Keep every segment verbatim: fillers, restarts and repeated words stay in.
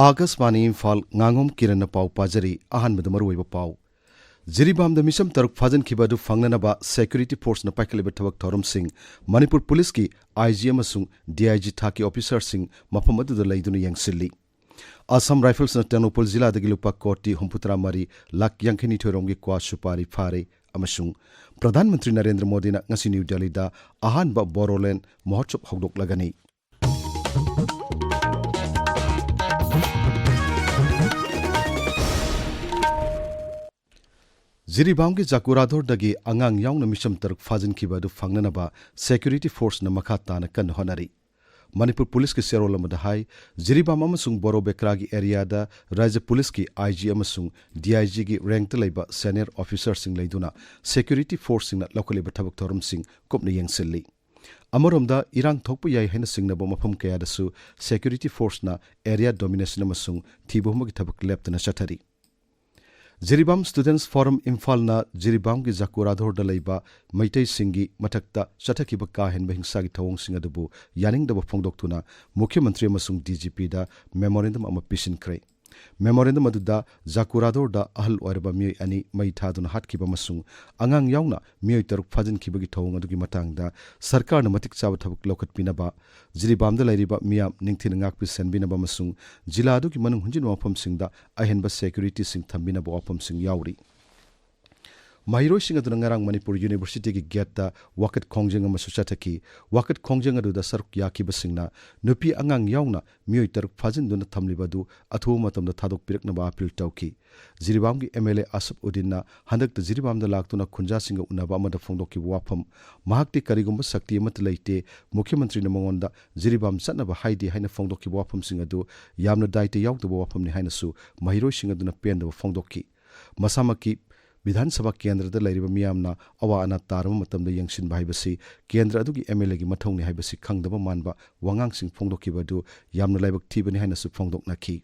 ꯑꯥꯀꯥꯁꯕꯥꯅꯤ ꯏꯝꯐꯥꯜ, ꯉꯥꯉꯣꯝ ꯀꯤꯔꯟꯅ ꯄꯥꯎ ꯄꯥꯖꯔꯤ꯫ ꯑꯍꯥꯟꯕꯗ ꯃꯔꯨꯑꯣꯏꯕ ꯄꯥꯎ꯫ ꯖꯤꯔꯤꯕꯥꯝꯗ ꯃꯤꯆꯝ ꯇꯔꯨꯛ ꯐꯥꯖꯤꯟꯈꯤꯕ ꯑꯗꯨ ꯐꯪꯅꯅꯕ security forceꯅ ꯄꯥꯏꯈꯠꯂꯤꯕ ꯊꯕꯛ ꯊꯧꯔꯝꯁꯤꯡ꯫ ꯃꯅꯤꯄꯨꯔ ꯄꯨꯂꯤꯁꯀꯤ IG ꯑꯃꯁꯨꯡ DIG ꯊꯥꯛꯀꯤ officerꯁꯤꯡ ꯃꯐꯝ ꯑꯗꯨꯗ ꯂꯩꯗꯨꯅ ꯌꯦꯡꯁꯤꯜꯂꯤ꯫ ꯑꯁꯥꯝ ꯔꯥꯏꯐꯜꯁꯅ ꯇꯦꯡꯅꯧꯄꯜ ꯖꯤꯂꯥꯗꯒꯤ ꯂꯨꯄꯥ ꯀꯣꯇꯤ ꯍꯨꯝꯐꯨꯇꯔꯥ ꯃꯔꯤ ꯂꯥꯈ ꯌꯥꯡꯈꯩꯅꯤꯊꯣꯏ ꯔꯣꯝꯒꯤ ꯀ꯭ꯋꯥ ꯁꯨꯄꯥꯔꯤ ꯐꯥꯔꯦ ꯑꯃꯁꯨꯡ ꯄ꯭ꯔꯙꯥꯟ ꯃꯟꯇ꯭ꯔꯤ ꯅꯔꯦꯟꯗ꯭ꯔ ꯃꯣꯗꯤꯅ ꯉꯁꯤ ꯅ꯭ꯌꯨ ꯗꯦꯜꯂꯤꯗ ꯑꯍꯥꯟꯕ ꯕꯣꯔꯣꯂꯦꯟ ꯃꯍꯣꯠꯁꯕ ꯍꯧꯗꯣꯛꯂꯒꯅꯤ꯫ ꯖꯤꯔꯤꯕꯥꯝꯒꯤ ꯖꯥꯀꯨꯔꯥꯙꯣꯔꯗꯒꯤ ꯑꯉꯥꯡ ꯌꯥꯎꯅ ꯃꯤꯆꯝ ꯇꯔꯨꯛ ꯐꯥꯖꯤꯟꯈꯤꯕ ꯑꯗꯨ ꯐꯪꯅꯅꯕ security forceꯅ ꯃꯈꯥ ꯇꯥꯅ ꯀꯟꯅ ꯍꯣꯠꯅꯔꯤ꯫ ꯃꯅꯤꯄꯨꯔ ꯄꯨꯂꯤꯁꯀꯤ ꯆꯦꯔꯣꯜ ꯑꯃꯗ ꯍꯥꯏ, ꯖꯤꯔꯤꯕꯥꯝ ꯑꯃꯁꯨꯡ ꯕꯣꯔꯣ ꯕꯦꯀ꯭ꯔꯥꯒꯤ areaꯗ ꯔꯥꯖ꯭ꯌ ꯄꯨꯂꯤꯁꯀꯤ IG ꯑꯃꯁꯨꯡ DIGꯒꯤ rankꯇ ꯂꯩꯕ senior officerꯁꯤꯡ ꯂꯩꯗꯨꯅ security forceꯁꯤꯡꯅ ꯂꯧꯈꯠꯂꯤꯕ ꯊꯕꯛ ꯊꯧꯔꯝꯁꯤꯡ ꯀꯨꯞꯅ ꯌꯦꯡꯁꯤꯜꯂꯤ꯫ ꯑꯃꯔꯣꯝꯗ, ꯏꯔꯥꯡ ꯊꯣꯛꯄ ꯌꯥꯏ ꯍꯥꯏꯅ ꯆꯤꯡꯅꯕ ꯃꯐꯝ ꯀꯌꯥꯗꯁꯨ security forceꯅ area domination ꯑꯃꯁꯨꯡ ꯊꯤꯕ ꯍꯨꯝꯕꯒꯤ ꯊꯕꯛ ꯂꯦꯞꯇꯅ ꯆꯠꯊꯔꯤ꯫ ꯖꯤꯔꯤꯕꯥꯝ Students Forum ꯏꯝꯐꯥꯜꯅ ꯖꯤꯔꯤꯕꯥꯝꯒꯤ ꯖꯥꯀꯨꯔꯥꯙꯣꯔꯗ ꯂꯩꯕ ꯃꯩꯇꯩꯁꯤꯡꯒꯤ ꯃꯊꯛꯇ ꯆꯠꯊꯈꯤꯕ ꯀꯥ ꯍꯦꯟꯕ ꯍꯤꯡꯁꯥꯒꯤ ꯊꯧꯑꯣꯡꯁꯤꯡ ꯑꯗꯨꯕꯨ ꯌꯥꯅꯤꯡꯗꯕ ꯐꯣꯡꯗꯣꯛꯇꯨꯅ ꯃꯨꯈ꯭ꯌ ꯃꯟꯇ꯭ꯔꯤ ꯑꯃꯁꯨꯡ DGPꯗ memorandum ꯑꯃ ꯄꯤꯁꯤꯟꯈ꯭ꯔꯦ꯫ Memorandum ꯑꯗꯨꯗ ꯖꯥꯀꯨꯔꯥꯙꯣꯔꯗ ꯑꯍꯜ ꯑꯣꯏꯔꯕ ꯃꯤꯑꯣꯏ ꯑꯅꯤ ꯃꯩ ꯊꯥꯗꯨꯅ ꯍꯥꯠꯈꯤꯕ ꯑꯃꯁꯨꯡ ꯑꯉꯥꯡ ꯌꯥꯎꯅ ꯃꯤꯑꯣꯏ ꯇꯔꯨꯛ ꯐꯥꯖꯤꯟꯈꯤꯕꯒꯤ ꯊꯧꯑꯣꯡ ꯑꯗꯨꯒꯤ ꯃꯇꯥꯡꯗ ꯁꯔꯀꯥꯔꯅ ꯃꯇꯤꯛ ꯆꯥꯕ ꯊꯕꯛ ꯂꯧꯈꯠꯄꯤꯅꯕ, ꯖꯤꯔꯤꯕꯥꯝꯗ ꯂꯩꯔꯤꯕ ꯃꯤꯌꯥꯝ ꯅꯤꯡꯊꯤꯅ ꯉꯥꯛꯄꯤ ꯁꯦꯟꯕꯤꯅꯕ ꯑꯃꯁꯨꯡ ꯖꯤꯂꯥ ꯑꯗꯨꯒꯤ ꯃꯅꯨꯡ ꯍꯨꯟꯖꯤꯟꯕ ꯃꯐꯝꯁꯤꯡꯗ ꯑꯍꯦꯟꯕ securityꯁꯤꯡ ꯊꯝꯕꯤꯅꯕ ꯋꯥꯐꯝꯁꯤꯡ ꯌꯥꯎꯔꯤ꯫ ꯃꯍꯩꯔꯣꯏꯁꯤꯡ ꯑꯗꯨꯅ ꯉꯔꯥꯡ ꯃꯅꯤꯄꯨꯔ Universityꯒꯤ gateꯇ ꯋꯥꯀꯠ ꯈꯣꯡꯖꯪ ꯑꯃꯁꯨ ꯆꯠꯊꯈꯤ꯫ ꯋꯥꯀꯠ ꯈꯣꯡꯖꯪ ꯑꯗꯨꯗ ꯁꯔꯨꯛ ꯌꯥꯈꯤꯕꯁꯤꯡꯅ ꯅꯨꯄꯤ ꯑꯉꯥꯡ ꯌꯥꯎꯅ ꯃꯤꯑꯣꯏ ꯇꯔꯨꯛ ꯐꯥꯖꯤꯟꯗꯨꯅ ꯊꯝꯂꯤꯕ ꯑꯗꯨ ꯑꯊꯨꯕ ꯃꯇꯝꯗ ꯊꯥꯗꯣꯛꯄꯤꯔꯛꯅꯕ appeal ꯇꯧꯈꯤ꯫ ꯖꯤꯔꯤꯕꯥꯝꯒꯤ MLA ꯑꯁꯐ ꯎꯗꯤꯟꯅ ꯍꯟꯗꯛꯇ ꯖꯤꯔꯤꯕꯥꯝꯗ ꯂꯥꯛꯇꯨꯅ ꯈꯨꯟꯖꯥꯁꯤꯡꯒ ꯎꯅꯕ ꯑꯃꯗ ꯐꯣꯡꯗꯣꯛꯈꯤꯕ ꯋꯥꯐꯝ, ꯃꯍꯥꯛꯇꯤ ꯀꯔꯤꯒꯨꯝꯕ ꯁꯛꯇꯤ ꯑꯃꯠꯇ ꯂꯩꯇꯦ, ꯃꯨꯈ꯭ꯌ ꯃꯟꯇ꯭ꯔꯤꯅ ꯃꯉꯣꯟꯗ ꯖꯤꯔꯤꯕꯥꯝ ꯆꯠꯅꯕ ꯍꯥꯏꯗꯦ ꯍꯥꯏꯅ ꯐꯣꯡꯗꯣꯛꯈꯤꯕ ꯋꯥꯐꯝꯁꯤꯡ ꯑꯗꯨ ꯌꯥꯝꯅ ꯗꯥꯏꯇ ꯌꯥꯎꯗꯕ ꯋꯥꯐꯝꯅꯤ ꯍꯥꯏꯅꯁꯨ ꯃꯍꯩꯔꯣꯏꯁꯤꯡ ꯑꯗꯨꯅ ꯄꯦꯟꯗꯕ ꯐꯣꯡꯗꯣꯛꯈꯤ꯫ ꯃꯁꯥꯃꯛꯀꯤ ꯕꯤꯙꯥꯟ ꯁꯚꯥ ꯀꯦꯟꯗ꯭ꯔꯗ ꯂꯩꯔꯤꯕ ꯃꯤꯌꯥꯝꯅ ꯑꯋꯥ ꯑꯅꯥ ꯇꯥꯔꯕ ꯃꯇꯝꯗ ꯌꯦꯡꯁꯤꯟꯕ ꯍꯥꯏꯕꯁꯤ ꯀꯦꯟꯗ꯭ꯔ ꯑꯗꯨꯒꯤ MLAꯒꯤ ꯃꯊꯧꯅꯤ ꯍꯥꯏꯕꯁꯤ ꯈꯪꯗꯕ ꯃꯥꯟꯕ ꯋꯥꯉꯥꯡꯁꯤꯡ ꯐꯣꯡꯗꯣꯛꯈꯤꯕ ꯑꯗꯨ ꯌꯥꯝꯅ ꯂꯥꯏꯕꯛ ꯊꯤꯕꯅꯤ ꯍꯥꯏꯅꯁꯨ ꯐꯣꯡꯗꯣꯛꯅꯈꯤ꯫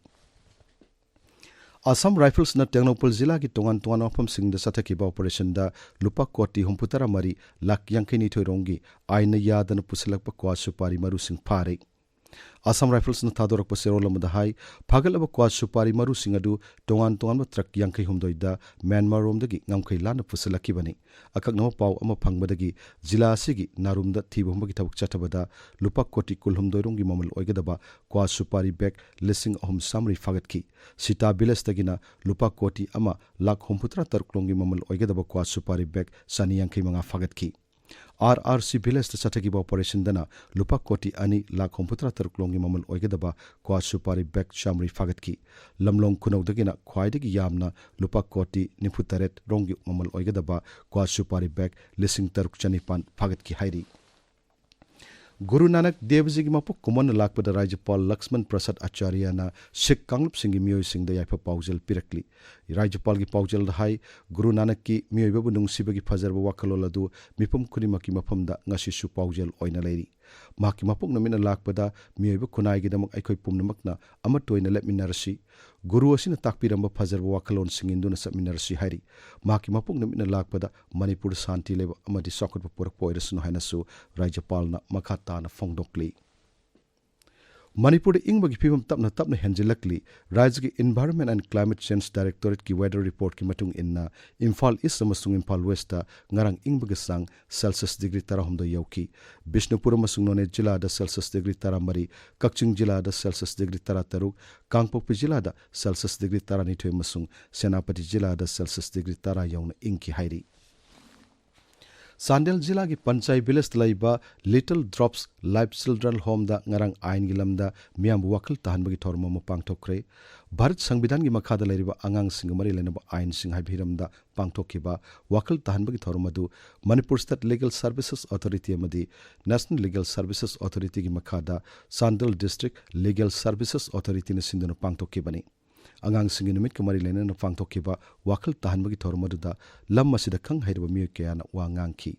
ꯑꯁꯥꯝ ꯔꯥꯏꯐꯜꯁꯅ ꯇꯦꯡꯅꯧꯄꯜ ꯖꯤꯂꯥꯒꯤ ꯇꯣꯉꯥꯟ ꯇꯣꯉꯥꯟꯕ ꯃꯐꯝꯁꯤꯡꯗ ꯆꯠꯊꯈꯤꯕ operationꯗ ꯂꯨꯄꯥ ꯀꯣꯇꯤ ꯍꯨꯝꯐꯨꯇꯔꯥ ꯃꯔꯤ ꯂꯥꯈ ꯌꯥꯡꯈꯩꯅꯤꯊꯣꯏ ꯔꯣꯝꯒꯤ ꯑꯥꯏꯟꯅ ꯌꯥꯗꯅ ꯄꯨꯁꯤꯜꯂꯛꯄ ꯀ꯭ꯋꯥ ꯁꯨꯄꯥꯔꯤ ꯃꯔꯨꯁꯤꯡ ꯐꯥꯔꯦ꯫ ꯑꯁꯥꯝ ꯔꯥꯏꯐꯜꯁꯅ ꯊꯥꯗꯣꯔꯛꯄ ꯆꯦꯔꯣꯜ ꯑꯃꯗ ꯍꯥꯏ, ꯐꯥꯒꯠꯂꯕ ꯀ꯭ꯋꯥ ꯁꯨꯄꯥꯔꯤ ꯃꯔꯨꯁꯤꯡ ꯑꯗꯨ ꯇꯣꯉꯥꯟ ꯇꯣꯉꯥꯟꯕ ꯇ꯭ꯔꯛ ꯌꯥꯡꯈꯩ ꯍꯨꯝꯗꯣꯏꯗ ꯃ꯭ꯌꯥꯟꯃꯥꯔꯔꯣꯝꯗꯒꯤ ꯉꯝꯈꯩ ꯂꯥꯟꯅ ꯄꯨꯁꯤꯜꯂꯛꯈꯤꯕꯅꯤ꯫ ꯑꯀꯛꯅꯕ ꯄꯥꯎ ꯑꯃ ꯐꯪꯕꯗꯒꯤ ꯖꯤꯂꯥ ꯑꯁꯤꯒꯤ ꯅꯥꯔꯨꯝꯗ ꯊꯤꯕ ꯍꯨꯝꯕꯒꯤ ꯊꯕꯛ ꯆꯠꯊꯕꯗ ꯂꯨꯄꯥ ꯀꯣꯇꯤ ꯀꯨꯟꯍꯨꯝꯗꯣꯏ ꯔꯣꯝꯒꯤ ꯃꯃꯜ ꯑꯣꯏꯒꯗꯕ ꯀ꯭ꯋꯥ ꯁꯨꯄꯥꯔꯤ ꯕꯦꯒ ꯂꯤꯁꯤꯡ ꯑꯍꯨꯝ ꯆꯥꯃꯔꯤ ꯐꯥꯒꯠꯈꯤ꯫ ꯁꯤꯇꯥ ꯚꯤꯂꯦꯖꯇꯒꯤꯅ ꯂꯨꯄꯥ ꯀꯣꯇꯤ ꯑꯃ ꯂꯥꯈ ꯍꯨꯝꯐꯨꯇꯔꯥ ꯇꯔꯨꯛ ꯂꯣꯝꯒꯤ ꯃꯃꯜ ꯑꯣꯏꯒꯗꯕ ꯀ꯭ꯋꯥ ꯁꯨꯄꯥꯔꯤ ꯕꯦꯒ ꯆꯅꯤ ꯌꯥꯡꯈꯩ ꯃꯉꯥ ꯐꯥꯒꯠꯈꯤ꯫ ꯑꯥꯔ ꯑꯥꯔ ꯁꯤ ꯚꯤꯂꯦꯖꯇ ꯆꯠꯊꯈꯤꯕ ꯑꯣꯄꯔꯦꯁꯟꯗꯅ ꯂꯨꯄꯥ ꯀꯣꯇꯤ ꯑꯅꯤ ꯂꯥꯈ ꯍꯨꯝꯐꯨꯇꯔꯥ ꯇꯔꯨꯛ ꯂꯣꯝꯒꯤ ꯃꯃꯜ ꯑꯣꯏꯒꯗꯕ ꯀ꯭ꯋꯥ ꯁꯨꯄꯥꯔꯤ ꯕꯦꯒ ꯆꯥꯃꯔꯤ ꯐꯥꯒꯠꯈꯤ꯫ ꯂꯝꯂꯣꯡ ꯈꯨꯅꯧꯗꯒꯤꯅ ꯈ꯭ꯋꯥꯏꯗꯒꯤ ꯌꯥꯝꯅ ꯂꯨꯄꯥ ꯀꯣꯇꯤ ꯅꯤꯐꯨ ꯇꯔꯦꯠ ꯔꯣꯝꯒꯤ ꯃꯃꯜ ꯑꯣꯏꯒꯗꯕ ꯀ꯭ꯋꯥ ꯁꯨꯄꯥꯔꯤ ꯕꯦꯒ ꯂꯤꯁꯤꯡ ꯇꯔꯨꯛ ꯆꯅꯤꯄꯥꯟ ꯐꯥꯒꯠꯈꯤ ꯍꯥꯏꯔꯤ꯫ ꯒꯨꯔꯨ ꯅꯥꯅꯛ ꯗꯦꯕꯖꯤꯒꯤ ꯃꯄꯣꯛ ꯀꯨꯝꯑꯣꯟꯅ ꯂꯥꯛꯄꯗ ꯔꯥꯖ꯭ꯌꯄꯥꯜ ꯂꯛꯁꯃꯟ ꯄ꯭ꯔꯁꯥꯗ ꯑꯥꯆꯥꯔꯌꯅ ꯁꯤꯈ ꯀꯥꯡꯂꯨꯞꯁꯤꯡꯒꯤ ꯃꯤꯑꯣꯏꯁꯤꯡꯗ ꯌꯥꯏꯐ ꯄꯥꯎꯖꯦꯜ ꯄꯤꯔꯛꯂꯤ꯫ ꯔꯥꯖ꯭ꯌꯄꯥꯜꯒꯤ ꯄꯥꯎꯖꯦꯜꯗ ꯍꯥꯏ, ꯒꯨꯔꯨ ꯅꯥꯅꯛꯀꯤ ꯃꯤꯑꯣꯏꯕꯕꯨ ꯅꯨꯡꯁꯤꯕꯒꯤ ꯐꯖꯔꯕ ꯋꯥꯈꯜꯂꯣꯟ ꯑꯗꯨ ꯃꯤꯄꯨꯝ ꯈꯨꯗꯤꯡꯃꯛꯀꯤ ꯃꯐꯝꯗ ꯉꯁꯤꯁꯨ ꯄꯥꯎꯖꯦꯜ ꯑꯣꯏꯅ ꯂꯩꯔꯤ꯫ ꯃꯍꯥꯛꯀꯤ ꯃꯄꯣꯛ ꯅꯨꯃꯤꯠꯅ ꯂꯥꯛꯄꯗ ꯃꯤꯑꯣꯏꯕ ꯈꯨꯟꯅꯥꯏꯒꯤꯗꯃꯛ ꯑꯩꯈꯣꯏ ꯄꯨꯝꯅꯃꯛꯅ ꯑꯃꯠꯇ ꯑꯣꯏꯅ ꯂꯦꯞꯃꯤꯟꯅꯔꯁꯤ꯫ ꯒꯨꯔꯨ ꯑꯁꯤꯅ ꯇꯥꯛꯄꯤꯔꯝꯕ ꯐꯖꯔꯕ ꯋꯥꯈꯜꯂꯣꯟꯁꯤꯡ ꯏꯟꯗꯨꯅ ꯆꯠꯃꯤꯟꯅꯔꯁꯤ ꯍꯥꯏꯔꯤ꯫ ꯃꯍꯥꯛꯀꯤ ꯃꯄꯣꯛ ꯅꯨꯃꯤꯠꯅ ꯂꯥꯛꯄꯗ ꯃꯅꯤꯄꯨꯔꯗ ꯁꯥꯟꯇꯤ ꯂꯩꯕ ꯑꯃꯗꯤ ꯆꯥꯎꯈꯠꯄ ꯄꯨꯔꯛꯄ ꯑꯣꯏꯔꯁꯅꯨ ꯍꯥꯏꯅꯁꯨ ꯔꯥꯖ꯭ꯌꯄꯥꯜꯅ ꯃꯈꯥ ꯇꯥꯅ ꯐꯣꯡꯗꯣꯛꯂꯤ꯫ ꯃꯅꯤꯄꯨꯔꯗ ꯏꯪꯕꯒꯤ ꯐꯤꯕꯝ ꯇꯞꯅ ꯇꯞꯅ ꯍꯦꯟꯖꯤꯜꯂꯛꯂꯤ꯫ ꯔꯥꯖ꯭ꯌꯒꯤ Environment and Climate Change Directorateꯀꯤ weather reportꯀꯤ ꯃꯇꯨꯡ ꯏꯟꯅ, ꯏꯝꯐꯥꯜ ꯏꯁ ꯑꯃꯁꯨꯡ ꯏꯝꯐꯥꯜ ꯋꯦꯁꯇ ꯉꯔꯥꯡ ꯏꯪꯕꯒꯤ ꯆꯥꯡ ꯁꯦꯜꯁꯤꯌꯁ ꯗꯤꯒ꯭ꯔꯤ ꯇꯔꯥꯍꯨꯝꯗꯣꯏ ꯌꯧꯈꯤ꯫ ꯕꯤꯁꯅꯨꯄꯨꯔ ꯑꯃꯁꯨꯡ ꯅꯣꯅꯦ ꯖꯤꯂꯥꯗ ꯁꯦꯜꯁꯤꯌꯁ ꯗꯤꯒ꯭ꯔꯤ ꯇꯔꯥꯃꯔꯤ, ꯀꯛꯆꯤꯡ ꯖꯤꯂꯥꯗ ꯁꯦꯜꯁꯤꯌꯁ ꯗꯤꯒ꯭ꯔꯤ ꯇꯔꯥꯇꯔꯨꯛ, ꯀꯥꯡꯄꯣꯛꯄꯤ ꯖꯤꯂꯥꯗ ꯁꯦꯜꯁꯤꯌꯁ ꯗꯤꯒ꯭ꯔꯤ ꯇꯔꯥꯅꯤꯊꯣꯏ ꯑꯃꯁꯨꯡ ꯁꯦꯅꯥꯄꯇꯤ ꯖꯤꯂꯥꯗ ꯁꯦꯜꯁꯤꯌꯁ ꯗꯤꯒ꯭ꯔꯤ ꯇꯔꯥ ꯌꯧꯅ ꯏꯪꯈꯤ ꯍꯥꯏꯔꯤ꯫ ꯆꯥꯟꯗꯦꯜ ꯖꯤꯂꯥꯒꯤ ꯄꯟꯆꯥꯏ ꯚꯤꯂꯦꯖꯇ ꯂꯩꯕ Little Drops Life Children Homeꯗ ꯉꯔꯥꯡ ꯑꯥꯏꯟꯒꯤ ꯂꯝꯗ ꯃꯤꯌꯥꯝꯕꯨ ꯋꯥꯈꯜ ꯇꯥꯍꯟꯕꯒꯤ ꯊꯧꯔꯝ ꯑꯃ ꯄꯥꯡꯊꯣꯛꯈ꯭ꯔꯦ꯫ ꯚꯥꯔꯠ ꯁꯪꯕꯤꯙꯥꯟꯒꯤ ꯃꯈꯥꯗ ꯂꯩꯔꯤꯕ ꯑꯉꯥꯡꯁꯤꯡꯒ ꯃꯔꯤ ꯂꯩꯅꯕ ꯑꯥꯏꯟꯁꯤꯡ ꯍꯥꯏꯕ ꯍꯤꯔꯝꯗ ꯄꯥꯡꯊꯣꯛꯈꯤꯕ ꯋꯥꯈꯜ ꯇꯥꯍꯟꯕꯒꯤ ꯊꯧꯔꯝ ꯑꯗꯨ Manipur State Legal Services Authority ꯑꯃꯗꯤ National Legal Services Authorityꯒꯤ ꯃꯈꯥꯗ ꯆꯥꯟꯗꯦꯜ District Legal Services Authorityꯅ ꯁꯤꯟꯗꯨꯅ ꯄꯥꯡꯊꯣꯛꯈꯤꯕꯅꯤ꯫ ꯑꯉꯥꯡꯁꯤꯡꯒꯤ ꯅꯨꯃꯤꯠꯀ ꯃꯔꯤ ꯂꯩꯅꯅ ꯄꯥꯡꯊꯣꯛꯈꯤꯕ ꯋꯥꯈꯜ ꯇꯥꯍꯟꯕꯒꯤ ꯊꯧꯔꯝ ꯑꯗꯨꯗ ꯂꯝ ꯑꯁꯤꯗ ꯈꯪ ꯍꯩꯔꯕ ꯃꯤꯑꯣꯏ ꯀꯌꯥꯅ ꯋꯥ ꯉꯥꯡꯈꯤ꯫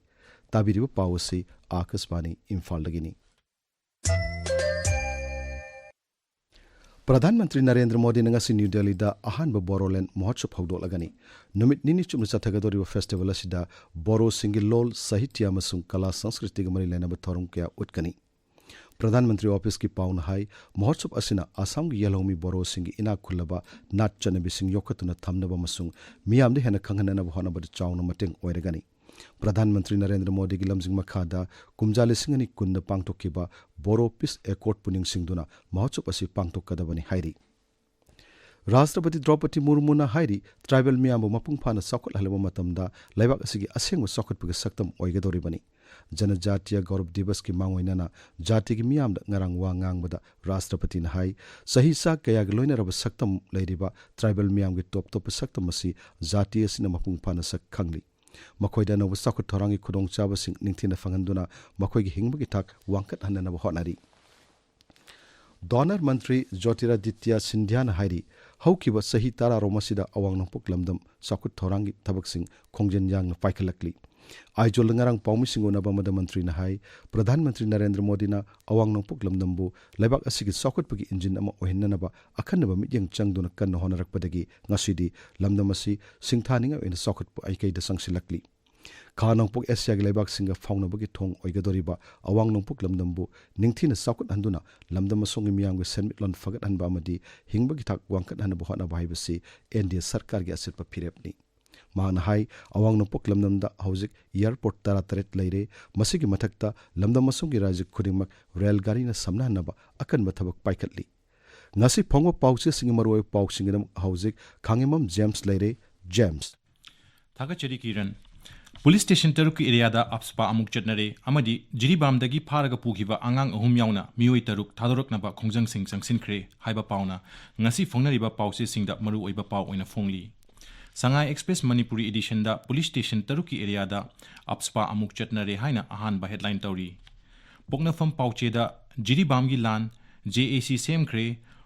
ꯇꯥꯕꯤꯔꯤꯕ ꯄꯥꯎ ꯑꯁꯤ ꯑꯥꯀꯥꯁꯕꯥꯅꯤ ꯏꯝꯐꯥꯜꯗꯒꯤꯅꯤ꯫ ꯄ꯭ꯔꯙꯥꯟ ꯃꯟꯇ꯭ꯔꯤ ꯅꯔꯦꯟꯗ꯭ꯔ ꯃꯣꯗꯤꯅ ꯉꯁꯤ ꯅ꯭ꯌꯨ ꯗꯦꯜꯂꯤꯗ ꯑꯍꯥꯟꯕ ꯕꯣꯔꯣꯂꯦꯟ ꯃꯍꯣꯠꯁꯕ ꯍꯧꯗꯣꯛꯂꯒꯅꯤ꯫ ꯅꯨꯃꯤꯠ ꯅꯤꯅꯤ ꯆꯨꯞꯅ ꯆꯠꯊꯒꯗꯧꯔꯤꯕ ꯐꯦꯁꯇꯤꯚꯦꯜ ꯑꯁꯤꯗ ꯕꯣꯔꯣꯁꯤꯡꯒꯤ ꯂꯣꯜ, ꯁꯥꯍꯤꯇ꯭ꯌ ꯑꯃꯁꯨꯡ ꯀꯂꯥ ꯁꯪꯁꯀ꯭ꯔꯤꯇꯤꯒ ꯃꯔꯤ ꯂꯩꯅꯕ ꯊꯧꯔꯝ ꯀꯌꯥ ꯎꯠꯀꯅꯤ꯫ ꯄ꯭ꯔꯙꯥꯟ ꯃꯟꯇ꯭ꯔꯤ ꯑꯣꯐꯤꯁꯀꯤ ꯄꯥꯎꯅ ꯍꯥꯏ, ꯃꯍꯣꯠꯁꯕ ꯑꯁꯤꯅ ꯑꯁꯥꯝꯒꯤ ꯌꯦꯜꯍꯧꯃꯤ ꯕꯣꯔꯣꯁꯤꯡꯒꯤ ꯏꯅꯥꯛ ꯈꯨꯜꯂꯕ ꯅꯥꯠ ꯆꯠꯅꯕꯤꯁꯤꯡ ꯌꯣꯛꯈꯠꯇꯨꯅ ꯊꯝꯅꯕ ꯑꯃꯁꯨꯡ ꯃꯤꯌꯥꯝꯗ ꯍꯦꯟꯅ ꯈꯪꯍꯟꯅꯅꯕ ꯍꯣꯠꯅꯕꯗ ꯆꯥꯎꯅ ꯃꯇꯦꯡ ꯑꯣꯏꯔꯒꯅꯤ꯫ ꯄ꯭ꯔꯙꯥꯟ ꯃꯟꯇ꯭ꯔꯤ ꯅꯔꯦꯟꯗ꯭ꯔ ꯃꯣꯗꯤꯒꯤ ꯂꯝꯖꯤꯡ ꯃꯈꯥꯗ ꯀꯨꯝꯖꯥ ꯂꯤꯁꯤꯡ ꯑꯅꯤ ꯀꯨꯟꯗ ꯄꯥꯡꯊꯣꯛꯈꯤꯕ ꯕꯣꯔꯣ ꯄꯤꯁ ꯑꯦꯀꯣꯔꯗꯄꯨ ꯅꯤꯡꯁꯤꯡꯗꯨꯅ ꯃꯍꯣꯠꯁꯕ ꯑꯁꯤ ꯄꯥꯡꯊꯣꯛꯀꯗꯕꯅꯤ ꯍꯥꯏꯔꯤ꯫ ꯔꯥꯁꯇ꯭ꯔꯄꯇꯤ ꯗ꯭ꯔꯧꯄꯗꯤ ꯃꯨꯔꯃꯨꯅ ꯍꯥꯏꯔꯤ, ꯇ꯭ꯔꯥꯏꯕꯦꯜ ꯃꯤꯌꯥꯝꯕꯨ ꯃꯄꯨꯡ ꯐꯥꯅ ꯆꯥꯎꯈꯠꯍꯜꯂꯕ ꯃꯇꯝꯗ ꯂꯩꯕꯥꯛ ꯑꯁꯤꯒꯤ ꯑꯁꯦꯡꯕ ꯆꯥꯎꯈꯠꯄꯒꯤ ꯁꯛꯇꯝ ꯑꯣꯏꯒꯗꯧꯔꯤꯕꯅꯤ꯫ ꯖꯅꯖꯥꯇꯤꯌ ꯒꯧꯔꯕ ꯗꯤꯕꯁꯀꯤ ꯃꯥꯡꯑꯣꯏꯅꯅ ꯖꯥꯇꯤꯒꯤ ꯃꯤꯌꯥꯝꯗ ꯉꯔꯥꯡ ꯋꯥ ꯉꯥꯡꯕꯗ ꯔꯥꯁꯇ꯭ꯔꯄꯇꯤꯅ ꯍꯥꯏ, ꯆꯍꯤ ꯆꯥ ꯀꯌꯥꯒꯤ ꯂꯣꯏꯅꯔꯕ ꯁꯛꯇꯝ ꯂꯩꯔꯤꯕ ꯇ꯭ꯔꯥꯏꯕꯦꯜ ꯃꯤꯌꯥꯝꯒꯤ ꯇꯣꯞ ꯇꯣꯞꯄ ꯁꯛꯇꯝ ꯑꯁꯤ ꯖꯥꯇꯤ ꯑꯁꯤꯅ ꯃꯄꯨꯡ ꯐꯥꯅ ꯁꯛ ꯈꯪꯂꯤ꯫ ꯃꯈꯣꯏꯗ ꯑꯅꯧꯕ ꯆꯥꯎꯈꯠ ꯊꯧꯔꯥꯡꯒꯤ ꯈꯨꯗꯣꯡꯆꯥꯕꯁꯤꯡ ꯅꯤꯡꯊꯤꯅ ꯐꯪꯍꯟꯗꯨꯅ ꯃꯈꯣꯏꯒꯤ ꯍꯤꯡꯕꯒꯤ ꯊꯥꯛ ꯋꯥꯡꯈꯠꯍꯟꯅꯅꯕ ꯍꯣꯠꯅꯔꯤ꯫ ꯗꯣꯅꯔ ꯃꯟꯇ꯭ꯔꯤ ꯖꯣꯇꯤꯔꯥꯗꯤꯇ꯭ꯌ ꯁꯤꯟꯙ꯭ꯌꯥꯅ ꯍꯥꯏꯔꯤ, ꯍꯧꯈꯤꯕ ꯆꯍꯤ ꯇꯔꯥꯔꯣꯝ ꯑꯁꯤꯗ ꯑꯋꯥꯡ ꯅꯣꯡꯄꯣꯛ ꯂꯝꯗꯝ ꯆꯥꯎꯈꯠ ꯊꯧꯔꯥꯡꯒꯤ ꯊꯕꯛꯁꯤꯡ ꯈꯣꯡꯖꯦꯜ ꯌꯥꯡꯅ ꯄꯥꯏꯈꯠꯂꯛꯂꯤ꯫ ꯑꯥꯏꯖꯣꯜꯗ ꯉꯔꯥꯡ ꯄꯥꯎꯃꯤꯁꯤꯡꯒ ꯎꯅꯕ ꯑꯃꯗ ꯃꯟꯇ꯭ꯔꯤꯅ ꯍꯥꯏ, ꯄ꯭ꯔꯙꯥꯟ ꯃꯟꯇ꯭ꯔꯤ ꯅꯔꯦꯟꯗ꯭ꯔ ꯃꯣꯗꯤꯅ ꯑꯋꯥꯡ ꯅꯣꯡꯄꯣꯛ ꯂꯝꯗꯝꯕꯨ ꯂꯩꯕꯥꯛ ꯑꯁꯤꯒꯤ ꯆꯥꯎꯈꯠꯄꯒꯤ ꯏꯟꯖꯤꯟ ꯑꯃ ꯑꯣꯏꯍꯟꯅꯅꯕ ꯑꯈꯟꯅꯕ ꯃꯤꯠꯌꯦꯡ ꯆꯪꯗꯨꯅ ꯀꯟꯅ ꯍꯣꯠꯅꯔꯛꯄꯗꯒꯤ ꯉꯁꯤꯗꯤ ꯂꯝꯗꯝ ꯑꯁꯤ ꯁꯤꯡꯊꯥꯅꯤꯡꯉꯥꯏ ꯑꯣꯏꯅ ꯆꯥꯎꯈꯠꯄ ꯃꯥꯏꯀꯩꯗ ꯆꯪꯁꯤꯜꯂꯛꯂꯤ꯫ ꯈꯥ ꯅꯣꯡꯄꯣꯛ ꯑꯦꯁꯤꯌꯥꯒꯤ ꯂꯩꯕꯥꯛꯁꯤꯡꯒ ꯐꯥꯎꯅꯕꯒꯤ ꯊꯣꯡ ꯑꯣꯏꯒꯗꯧꯔꯤꯕ ꯑꯋꯥꯡ ꯅꯣꯡꯄꯣꯛ ꯂꯝꯗꯝꯕꯨ ꯅꯤꯡꯊꯤꯅ ꯆꯥꯎꯈꯠꯍꯟꯗꯨꯅ ꯂꯝꯗꯝ ꯑꯁꯣꯝꯒꯤ ꯃꯤꯌꯥꯝꯒꯤ ꯁꯦꯟꯃꯤꯠꯂꯣꯟ ꯐꯒꯠꯍꯟꯕ ꯑꯃꯗꯤ ꯍꯤꯡꯕꯒꯤ ꯊꯥꯛ ꯋꯥꯡꯈꯠꯍꯟꯅꯕ ꯍꯣꯠꯅꯕ ꯍꯥꯏꯕꯁꯤ ꯑꯦꯟ ꯗꯤ ꯑꯦ ꯁꯔꯀꯥꯔꯒꯤ ꯑꯆꯦꯠꯄ ꯐꯤꯔꯦꯞꯅꯤ꯫ ꯃꯍꯥꯛꯅ ꯍꯥꯏ, ꯑꯋꯥꯡ ꯅꯣꯡꯄꯣꯛ ꯂꯝꯗꯝꯗ ꯍꯧꯖꯤꯛ ꯑꯦꯌꯔꯄꯣꯔꯠ ꯇꯔꯥꯇꯔꯦꯠ ꯂꯩꯔꯦ꯫ ꯃꯁꯤꯒꯤ ꯃꯊꯛꯇ ꯂꯝꯗꯝ ꯑꯁꯣꯝꯒꯤ ꯔꯥꯖ꯭ꯌ ꯈꯨꯗꯤꯡꯃꯛ ꯔꯦꯜ ꯒꯥꯔꯤꯅ ꯁꯝꯅꯍꯟꯅꯕ ꯑꯀꯟꯕ ꯊꯕꯛ ꯄꯥꯏꯈꯠꯂꯤ꯫ ꯉꯁꯤ ꯐꯪꯕ ꯄꯥꯎꯆꯦꯁꯤꯡꯒꯤ ꯃꯔꯨꯑꯣꯏꯕ ꯄꯥꯎꯁꯤꯡꯒꯤꯗꯃꯛ ꯍꯧꯖꯤꯛ ꯈꯥꯉꯦꯝꯕꯝ ꯖꯦꯝꯁ ꯂꯩꯔꯦ꯫ ꯖꯦꯝꯁ꯫ ꯊꯥꯒꯠꯆꯔꯤ ꯀꯤꯔꯟ꯫ ꯄꯨꯂꯤꯁ ꯁ꯭ꯇꯦꯁꯟ ꯇꯔꯨꯛꯀꯤ ꯑꯦꯔꯤꯌꯥꯗ ꯑꯞꯁꯄꯥ ꯑꯃꯨꯛ ꯆꯠꯅꯔꯦ ꯑꯃꯗꯤ ꯖꯤꯔꯤꯕꯥꯝꯗꯒꯤ ꯐꯥꯔꯒ ꯄꯨꯈꯤꯕ ꯑꯉꯥꯡ ꯑꯍꯨꯝ ꯌꯥꯎꯅ ꯃꯤꯑꯣꯏ ꯇꯔꯨꯛ ꯊꯥꯗꯣꯔꯛꯅꯕ ꯈꯣꯡꯖꯪꯁꯤꯡ ꯆꯪꯁꯤꯟꯈ꯭ꯔꯦ ꯍꯥꯏꯕ ꯄꯥꯎꯅ ꯉꯁꯤ ꯐꯣꯡꯅꯔꯤꯕ ꯄꯥꯎꯆꯦꯁꯤꯡꯗ ꯃꯔꯨꯑꯣꯏꯕ ꯄꯥꯎ ꯑꯣꯏꯅ ꯐꯣꯡꯂꯤ꯫ ꯁꯉꯥꯏ ꯑꯦꯛꯁꯄ꯭ꯔꯦꯁ ꯃꯅꯤꯄꯨꯔꯤ ꯏꯗꯤꯁꯟꯗ ꯄꯨꯂꯤꯁ ꯁ꯭ꯇꯦꯁꯟ ꯇꯔꯨꯛꯀꯤ ꯑꯦꯔꯤꯌꯥꯗ ꯑꯞꯁꯄꯥ ꯑꯃꯨꯛ ꯆꯠꯅꯔꯦ ꯍꯥꯏꯅ ꯑꯍꯥꯟꯕ ꯍꯦꯗꯂꯥꯏꯟ ꯇꯧꯔꯤ꯫ ꯄꯣꯛꯅꯐꯝ ꯄꯥꯎꯆꯦꯗ ꯖꯤꯔꯤꯕꯥꯝꯒꯤ ꯂꯥꯟ, ꯖꯦ ꯑꯦ ꯁꯤ ꯁꯦꯝꯈ꯭ꯔꯦ,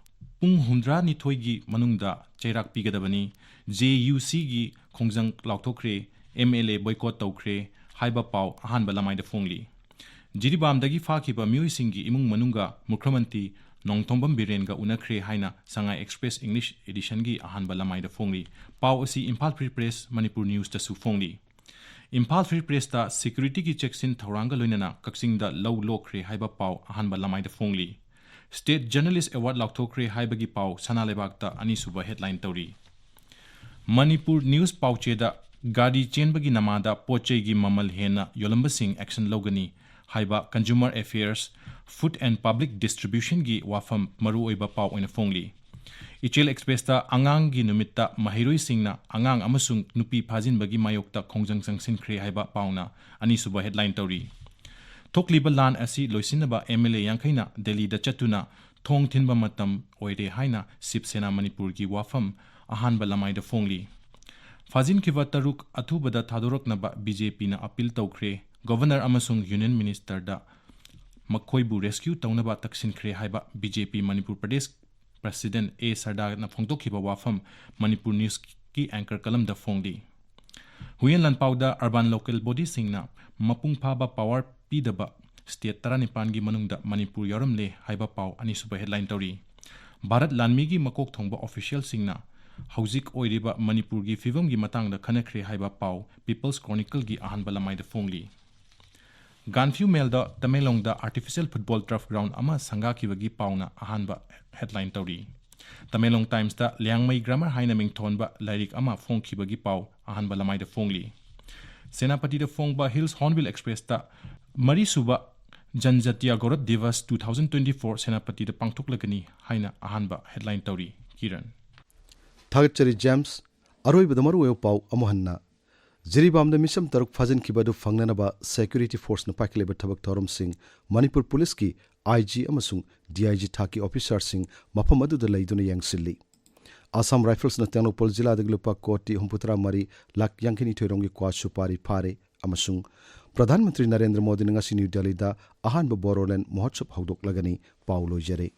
ꯄꯨꯡ ꯍꯨꯝꯗ꯭ꯔꯥꯅꯤꯊꯣꯏꯒꯤ ꯃꯅꯨꯡꯗ ꯆꯩꯔꯥꯛ ꯄꯤꯒꯗꯕꯅꯤ, ꯖꯦ ꯌꯨ ꯁꯤꯒꯤ ꯈꯣꯡꯖꯪ ꯂꯥꯎꯊꯣꯛꯈ꯭ꯔꯦ, ꯑꯦꯝ ꯑꯦꯜ ꯑꯦ ꯕꯣꯏꯀꯣꯠ ꯇꯧꯈ꯭ꯔꯦ ꯍꯥꯏꯕ ꯄꯥꯎ ꯑꯍꯥꯟꯕ ꯂꯃꯥꯏꯗ ꯐꯣꯡꯂꯤ꯫ ꯖꯤꯔꯤꯕꯥꯝꯗꯒꯤ ꯐꯥꯈꯤꯕ ꯃꯤꯑꯣꯏꯁꯤꯡꯒꯤ ꯏꯃꯨꯡ ꯃꯅꯨꯡꯒ ꯃꯨꯈ꯭ꯔꯃꯟꯇꯤ ꯅꯣꯡꯊꯣꯝꯕꯝ ꯕꯤꯔꯦꯟꯒ ꯎꯅꯈ꯭ꯔꯦ ꯍꯥꯏꯅ ꯁꯉꯥꯏ ꯑꯦꯛꯁꯄ꯭ꯔꯦꯁ ꯏꯪꯂꯤꯁ ꯏꯗꯤꯁꯟꯒꯤ ꯑꯍꯥꯟꯕ ꯂꯃꯥꯏꯗ ꯐꯣꯡꯂꯤ꯫ ꯄꯥꯎ ꯑꯁꯤ ꯏꯝꯐꯥꯜ ꯐ꯭ꯔꯤ ꯄ꯭ꯔꯦꯁ, ꯃꯅꯤꯄꯨꯔ ꯅ꯭ꯌꯨꯁꯇꯁꯨ ꯐꯣꯡꯂꯤ꯫ ꯏꯝꯐꯥꯜ ꯐ꯭ꯔꯤ ꯄ꯭ꯔꯦꯁꯇ ꯁꯦꯀ꯭ꯌꯨꯔꯤꯇꯤꯒꯤ ꯆꯦꯛꯁꯤꯟ ꯊꯧꯔꯥꯡꯒ ꯂꯣꯏꯅꯅ ꯀꯛꯆꯤꯡꯗ ꯂꯧ ꯂꯣꯛꯈ꯭ꯔꯦ ꯍꯥꯏꯕ ꯄꯥꯎ ꯑꯍꯥꯟꯕ ꯂꯃꯥꯏꯗ ꯐꯣꯡꯂꯤ꯫ ꯁ꯭ꯇꯦꯠ ꯖꯔꯅꯦꯂꯤꯁ ꯑꯦꯋꯥꯔꯗ ꯂꯥꯎꯊꯣꯛꯈ꯭ꯔꯦ ꯍꯥꯏꯕꯒꯤ ꯄꯥꯎ ꯁꯅꯥ ꯂꯩꯕꯥꯛꯇ ꯑꯅꯤꯁꯨꯕ ꯍꯦꯗꯂꯥꯏꯟ ꯇꯧꯔꯤ꯫ ꯃꯅꯤꯄꯨꯔ ꯅ꯭ꯌꯨꯁ ꯄꯥꯎꯆꯦꯗ ꯒꯥꯔꯤ ꯆꯦꯟꯕꯒꯤ ꯅꯃꯥꯗ ꯄꯣꯠ ꯆꯩꯒꯤ ꯃꯃꯜ ꯍꯦꯟꯅ ꯌꯣꯜꯂꯝꯕꯁꯤꯡ ꯑꯦꯛꯁꯟ ꯂꯧꯒꯅꯤ ꯍꯥꯏꯕ consumer affairs, food and public ꯗꯤꯁꯇ꯭ꯔꯤꯕ꯭ꯌꯨꯁꯟꯒꯤ ꯋꯥꯐꯝ ꯃꯔꯨꯑꯣꯏꯕ ꯄꯥꯎ ꯑꯣꯏꯅ ꯐꯣꯡꯂꯤ꯫ ꯏꯆꯦꯜ ꯑꯦꯛꯁꯄ꯭ꯔꯦꯁꯇ ꯑꯉꯥꯡꯒꯤ ꯅꯨꯃꯤꯠꯇ ꯃꯍꯩꯔꯣꯏꯁꯤꯡꯅ ꯑꯉꯥꯡ ꯑꯃꯁꯨꯡ ꯅꯨꯄꯤ ꯐꯥꯖꯤꯟꯕꯒꯤ ꯃꯥꯌꯣꯛꯇ ꯈꯣꯡꯖꯪ ꯆꯪꯁꯤꯟꯈ꯭ꯔꯦ ꯍꯥꯏꯕ ꯄꯥꯎꯅ ꯑꯅꯤꯁꯨꯕ ꯍꯦꯗꯂꯥꯏꯟ ꯇꯧꯔꯤ꯫ ꯊꯣꯛꯂꯤꯕ ꯂꯥꯟ ꯑꯁꯤ ꯂꯣꯏꯁꯤꯟꯅꯕ ꯑꯦꯝ ꯑꯦꯜ ꯑꯦ ꯌꯥꯡꯈꯩꯅ ꯗꯦꯜꯂꯤꯗ ꯆꯠꯇꯨꯅ ꯊꯣꯡ ꯊꯤꯟꯕ ꯃꯇꯝ ꯑꯣꯏꯔꯦ ꯍꯥꯏꯅ ꯁꯤꯕ ꯁꯦꯅꯥ ꯃꯅꯤꯄꯨꯔꯒꯤ ꯋꯥꯐꯝ ꯑꯍꯥꯟꯕ ꯂꯃꯥꯏꯗ ꯐꯣꯡꯂꯤ꯫ ꯐꯥꯖꯤꯟꯈꯤꯕ ꯇꯔꯨꯛ ꯑꯊꯨꯕꯗ ꯊꯥꯗꯣꯔꯛꯅꯕ ꯕꯤ ꯖꯦ ꯄꯤꯅ ꯑꯄꯤꯜ ꯇꯧꯈ꯭ꯔꯦ꯫ ꯒꯣꯚꯔꯅꯔ ꯑꯃꯁꯨꯡ ꯌꯨꯅꯤꯌꯟ ꯃꯤꯅꯤꯁꯇꯔꯗ ꯃꯈꯣꯏꯕꯨ ꯔꯦꯁꯀ꯭ꯌꯨ ꯇꯧꯅꯕ ꯇꯛꯁꯤꯟꯈ꯭ꯔꯦ ꯍꯥꯏꯕ ꯕꯤ ꯖꯦ ꯄꯤ ꯃꯅꯤꯄꯨꯔ ꯄ꯭ꯔꯗꯦꯁ ꯄ꯭ꯔꯁꯤꯗꯦꯟꯠ ꯑꯦ ꯁꯔꯗꯥꯅ ꯐꯣꯡꯗꯣꯛꯈꯤꯕ ꯋꯥꯐꯝ ꯃꯅꯤꯄꯨꯔ ꯅ꯭ꯌꯨꯁꯀꯤ ꯑꯦꯡꯀꯔ ꯀꯂꯝꯗ ꯐꯣꯡꯂꯤ꯫ ꯍꯨꯏꯌꯦꯟ ꯂꯥꯟꯄꯥꯎꯗ ꯑꯔꯕꯥꯟ ꯂꯣꯀꯦꯜ ꯕꯣꯗꯤꯁꯤꯡꯅ ꯃꯄꯨꯡ ꯐꯥꯕ ꯄꯥꯋꯔ ꯄꯤꯗꯕ ꯁ꯭ꯇꯦꯠ ꯇꯔꯥꯅꯤꯄꯥꯟꯒꯤ ꯃꯅꯨꯡꯗ ꯃꯅꯤꯄꯨꯔ ꯌꯥꯎꯔꯝꯂꯦ ꯍꯥꯏꯕ ꯄꯥꯎ ꯑꯅꯤꯁꯨꯕ ꯍꯦꯗꯂꯥꯏꯟ ꯇꯧꯔꯤ꯫ ꯚꯥꯔꯠ ꯂꯥꯟꯃꯤꯒꯤ ꯃꯀꯣꯛ ꯊꯣꯡꯕ ꯑꯣꯐꯤꯁꯤꯌꯦꯜꯁꯤꯡꯅ ꯍꯧꯖꯤꯛ ꯑꯣꯏꯔꯤꯕ ꯃꯅꯤꯄꯨꯔꯒꯤ ꯐꯤꯕꯝꯒꯤ ꯃꯇꯥꯡꯗ ꯈꯟꯅꯈ꯭ꯔꯦ ꯍꯥꯏꯕ ꯄꯥꯎ ꯄꯤꯄꯜꯁ ꯀ꯭ꯔꯣꯅꯤꯀꯜꯒꯤ ꯑꯍꯥꯟꯕ ꯂꯃꯥꯏꯗ ꯐꯣꯡꯂꯤ꯫ ꯒꯥꯟꯐ꯭ꯌꯨ ꯃꯦꯜꯗ ꯇꯃꯦꯡꯂꯣꯡꯗ ꯑꯥꯔꯇꯤꯐꯤꯁꯤꯌꯦꯜ ꯐꯨꯠꯕꯣꯜ ꯇꯔꯐ ꯒ꯭ꯔꯥꯎꯟ ꯑꯃ ꯁꯪꯒꯥꯈꯤꯕꯒꯤ ꯄꯥꯎꯅ ꯑꯍꯥꯟꯕ ꯍꯦꯗꯂꯥꯏꯟ ꯇꯧꯔꯤ꯫ ꯇꯃꯦꯡꯂꯣꯡ ꯇꯥꯏꯝꯁꯇ ꯂꯤꯌꯥꯡꯃꯩ ꯒ꯭ꯔꯥꯃꯔ ꯍꯥꯏꯅ ꯃꯤꯡꯊꯣꯟꯕ ꯂꯥꯏꯔꯤꯛ ꯑꯃ ꯐꯣꯡꯈꯤꯕꯒꯤ ꯄꯥꯎ ꯑꯍꯥꯟꯕ ꯂꯃꯥꯏꯗ ꯐꯣꯡꯂꯤ꯫ ꯁꯦꯅꯥꯄꯇꯤꯗ ꯐꯣꯡꯕ ꯍꯤꯜꯁ ꯍꯣꯔꯟꯕꯤꯜ ꯑꯦꯛꯁꯄ꯭ꯔꯦꯁꯇ ꯃꯔꯤꯁꯨꯕ Janjatiya Gaurav Divas two thousand twenty four ꯁꯦꯅꯥꯄꯇꯤꯗ ꯄꯥꯡꯊꯣꯛꯂꯒꯅꯤ ꯍꯥꯏꯅ ꯑꯍꯥꯟꯕ ꯍꯦꯗꯂꯥꯏꯟ ꯇꯧꯔꯤ꯫ ꯀꯤꯔꯟ꯫ ꯊꯥꯒꯠꯆꯔꯤ ꯖꯦꯝꯁ꯫ ꯑꯔꯣꯏꯕꯗ ꯃꯔꯨꯑꯣꯏꯕ ꯄꯥꯎ ꯑꯃꯨꯛ ꯍꯟꯅ꯫ ꯖꯤꯔꯤꯕꯥꯝꯗ ꯃꯤꯆꯝ ꯇꯔꯨꯛ ꯐꯥꯖꯤꯟꯈꯤꯕ ꯑꯗꯨ ꯐꯪꯅꯅꯕ ꯁꯦꯀ꯭ꯌꯨꯔꯤꯇꯤ ꯐꯣꯔꯁꯅ ꯄꯥꯏꯈꯠꯂꯤꯕ ꯊꯕꯛ ꯊꯧꯔꯝꯁꯤꯡ ꯃꯅꯤꯄꯨꯔ ꯄꯨꯂꯤꯁꯀꯤ ꯑꯥꯏ ꯖꯤ ꯑꯃꯁꯨꯡ ꯗꯤ ꯑꯥꯏ ꯖꯤ ꯊꯥꯛꯀꯤ ꯑꯣꯐꯤꯁꯥꯔꯁꯤꯡ ꯃꯐꯝ ꯑꯗꯨꯗ ꯂꯩꯗꯨꯅ ꯌꯦꯡꯁꯤꯜꯂꯤ꯫ ꯑꯁꯥꯝ ꯔꯥꯏꯐꯜꯁꯅ ꯇꯦꯡꯅꯧꯄꯜ ꯖꯤꯂꯥꯗꯒꯤ ꯂꯨꯄꯥ ꯀꯣꯇꯤ ꯍꯨꯝꯐꯨꯇꯔꯥ ꯃꯔꯤ ꯂꯥꯈ ꯌꯥꯡꯈꯩꯅꯤꯊꯣꯏ ꯔꯣꯝꯒꯤ ꯀ꯭ꯋꯥ ꯁꯨꯄꯥꯔꯤ ꯐꯥꯔꯦ ꯑꯃꯁꯨꯡ ꯄ꯭ꯔꯙꯥꯟ ꯃꯟꯇ꯭ꯔꯤ ꯅꯔꯦꯟꯗ꯭ꯔ ꯃꯣꯗꯤꯅ ꯉꯁꯤ ꯅ꯭ꯌꯨ ꯗꯦꯜꯂꯤꯗ ꯑꯍꯥꯟꯕ ꯕꯣꯔꯣꯂꯦꯟ ꯃꯍꯣꯠꯁꯕ ꯍꯧꯗꯣꯛꯂꯒꯅꯤ꯫ ꯄꯥꯎ ꯂꯣꯏꯖꯔꯦ꯫